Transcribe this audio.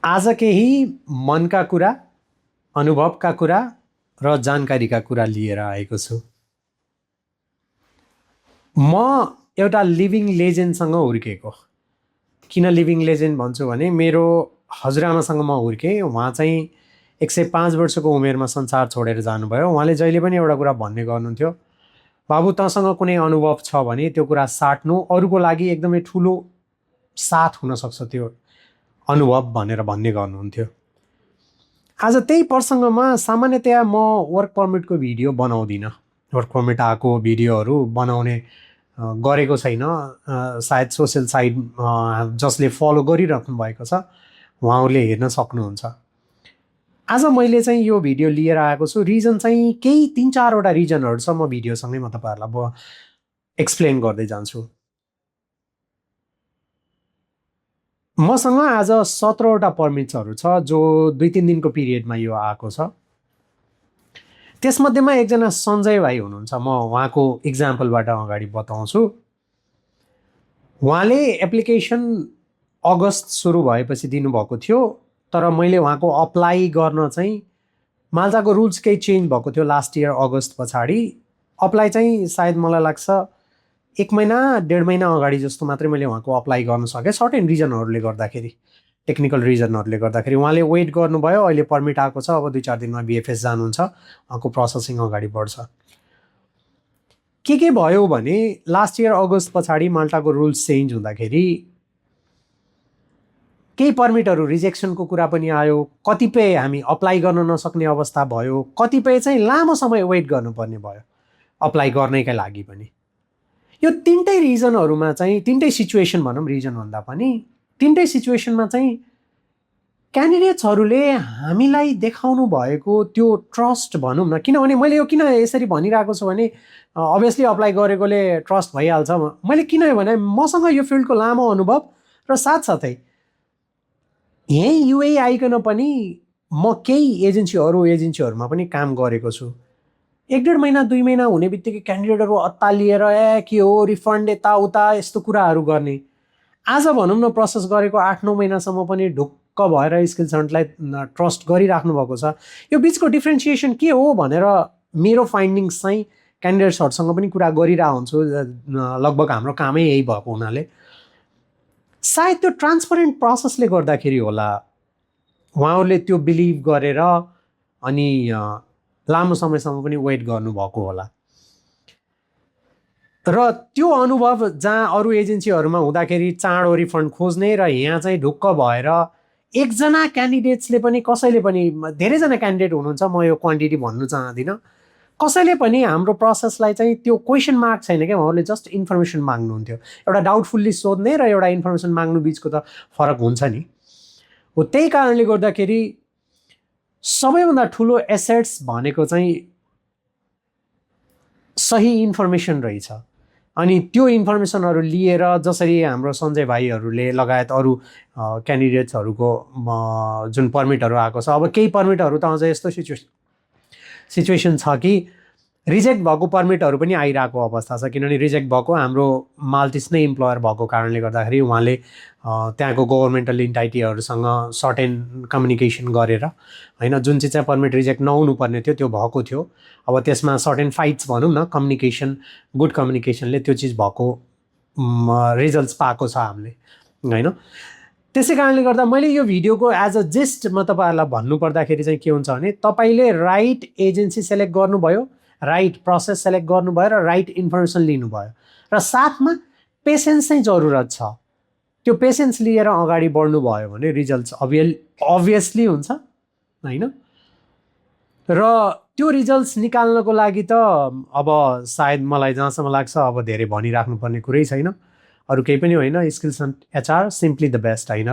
आज केही मनका कुरा, अनुभवका कुरा र जानकारीका कुरा लिएर आएको छु। म एउटा लिभिङ लेजेन्डसँग हुर्केको। किन लिभिङ लेजेन्ड भन्छु भने मेरो हजुरआमासँग म हुर्केँ। उहाँ चाहिँ 105 वर्षको उमेरमा संसार छोडेर जानुभयो। उहाँले जहिले पनि एउटा कुरा भन्ने गर्नुहुन्थ्यो, बाबु तँसँग कुनै अनुभव छ भने त्यो कुरा साट्नु, अरूको लागि एकदमै ठुलो साथ हुनसक्छ त्यो अनुभव भनेर भन्ने गर्नुहुन्थ्यो। आज त्यही प्रसङ्गमा सामान्यतया म वर्क पर्मिटको भिडियो बनाउँदिनँ। वर्क पर्मिट आएको भिडियोहरू बनाउने गरेको छैन। सायद सोसियल साइट जसले फलो गरिराख्नु भएको छ उहाँहरूले हेर्न सक्नुहुन्छ। आज मैले चाहिँ यो भिडियो लिएर आएको छु। रिजन चाहिँ केही 3-4वटा रिजनहरू छ। म भिडियोसँगै म तपाईँहरूलाई एक्सप्लेन गर्दै जान्छु। मसँग आज 17वटा पर्मिट्सहरू छ जो 2-3 दिनको पिरियडमा यो आएको छ। त्यसमध्येमा एकजना सञ्जय भाइ हुनुहुन्छ। म उहाँको इक्जाम्पलबाट अगाडि बताउँछु। उहाँले एप्लिकेसन अगस्त सुरु भएपछि दिनुभएको थियो, तर मैले उहाँको अप्लाई गर्न चाहिँ माल्टाको रुल्स केही चेन्ज भएको थियो लास्ट इयर अगस्त पछाडि। अप्लाई चाहिँ सायद मलाई लाग्छ 1 महिना 1.5 महिना अगाडि जस्तो मात्रै मैले उहाँको अप्लाई गर्न सकेँ। सर्टेन रिजनहरूले गर्दाखेरि, टेक्निकल रिजनहरूले गर्दाखेरि उहाँले वेट गर्नुभयो। अहिले पर्मिट आएको छ। अब 2-4 दिनमा बिएफएस जानुहुन्छ। उहाँको प्रोसेसिङ अगाडि बढ्छ। के भयो भने लास्ट इयर अगस्त पछाडि माल्टाको रुल्स चेन्ज हुँदाखेरि केही पर्मिटहरू रिजेक्सनको कुरा पनि आयो। कतिपय हामी अप्लाई गर्न नसक्ने अवस्था भयो। कतिपय चाहिँ लामो समय वेट गर्नुपर्ने भयो अप्लाई गर्नैका लागि पनि। यो 3टै रिजनहरूमा चाहिँ 3टै सिचुएसन भनौँ, रिजन भन्दा पनि 3टै सिचुएसनमा चाहिँ क्यान्डिडेट्सहरूले हामीलाई देखाउनु भएको त्यो ट्रस्ट भनौँ न। किनभने मैले यो किन यसरी भनिरहेको छु भने अभियसली अप्लाई गरेकोले ट्रस्ट भइहाल्छ। मैले किन भने मसँग यो फिल्डको लामो अनुभव र साथसाथै यहीँ युए आइकन पनि म केही अरू एजेन्सीहरूमा पनि काम गरेको छु। 1-1.5 महिना 2 महिना हुने बित्तिकै क्यान्डिडेटहरू अत्तालिएर के हो रिफन्ड यताउता यस्तो कुराहरू गर्ने। आज भनौँ न प्रोसेस गरेको 8-9 महिनासम्म पनि ढुक्क भएर स्किल्स हन्टलाई ट्रस्ट गरिराख्नु भएको छ। यो बिचको डिफ्रेन्सिएसन के हो भनेर मेरो फाइन्डिङ्स चाहिँ क्यान्डिडेट्सहरूसँग पनि कुरा गरिरहेको हुन्छु। लगभग हाम्रो कामै यही भएको हुनाले सायद त्यो ट्रान्सपरेन्ट प्रोसेसले गर्दाखेरि होला उहाँहरूले त्यो बिलिभ गरेर अनि लामो समयसम्म पनि वेट गर्नुभएको होला। र त्यो अनुभव जहाँ अरू एजेन्सीहरूमा हुँदाखेरि चाँडो रिफन्ड खोज्ने र यहाँ चाहिँ ढुक्क भएर एकजना क्यान्डिडेट्सले पनि कसैले पनि, धेरैजना क्यान्डिडेट हुनुहुन्छ, म यो क्वान्टिटी भन्नु चाहदिनँ, कसैले पनि हाम्रो प्रोसेसलाई चाहिँ त्यो क्वेसन मार्क छैन क्या। उहाँहरूले जस्ट इन्फर्मेसन माग्नुहुन्थ्यो। एउटा डाउटफुल्ली सोध्ने र एउटा इन्फर्मेसन माग्नु बिचको त फरक हुन्छ नि। हो त्यही कारणले गर्दाखेरि सबैभन्दा ठुलो एसेट्स भनेको चाहिँ सही इन्फर्मेसन रहेछ। अनि त्यो इन्फर्मेसनहरू लिएर जसरी हाम्रो सञ्जय भाइहरूले लगायत अरू क्यान्डिडेट्सहरूको जुन पर्मिटहरू आएको छ, अब केही पर्मिटहरू त अझ यस्तो सिचुएसन छ कि रिजेक्ट भएको पर्मिटहरू पनि आइरहेको अवस्था छ। किनभने रिजेक्ट भएको हाम्रो माल्टिस नै इम्प्लोयर भएको कारणले गर्दाखेरि उहाँले त्यहाँको गभर्मेन्टल इन्टाइटीहरूसँग सर्टेन कम्युनिकेसन गरेर होइन, जुन चाहिँ चाहिँ पर्मिट रिजेक्ट नहुनु पर्ने थियो त्यो भएको थियो। अब त्यसमा सर्टेन फाइट्स भनौँ न, कम्युनिकेसन, गुड कम्युनिकेसनले त्यो चिज भएको रिजल्ट्स पाएको छ हामीले होइन। त्यसै कारणले गर्दा मैले यो भिडियोको एज अ जेस्ट म तपाईँहरूलाई भन्नुपर्दाखेरि चाहिँ के हुन्छ भने तपाईँले राइट एजेन्सी सेलेक्ट गर्नुभयो, राइट प्रोसेस सेलेक्ट गर्नुभयो र राइट इन्फर्मेसन लिनुभयो र साथमा पेसेन्स चाहिँ जरुरत छ। त्यो पेसेन्स लिएर अगाडि बढ्नुभयो भने रिजल्ट्स अभियसली हुन्छ होइन। र त्यो रिजल्ट्स निकाल्नको लागि त अब सायद मलाई जहाँसम्म लाग्छ अब धेरै भनिराख्नुपर्ने कुरै छैन। अरू केही पनि होइन, skills and HR simply the best होइन।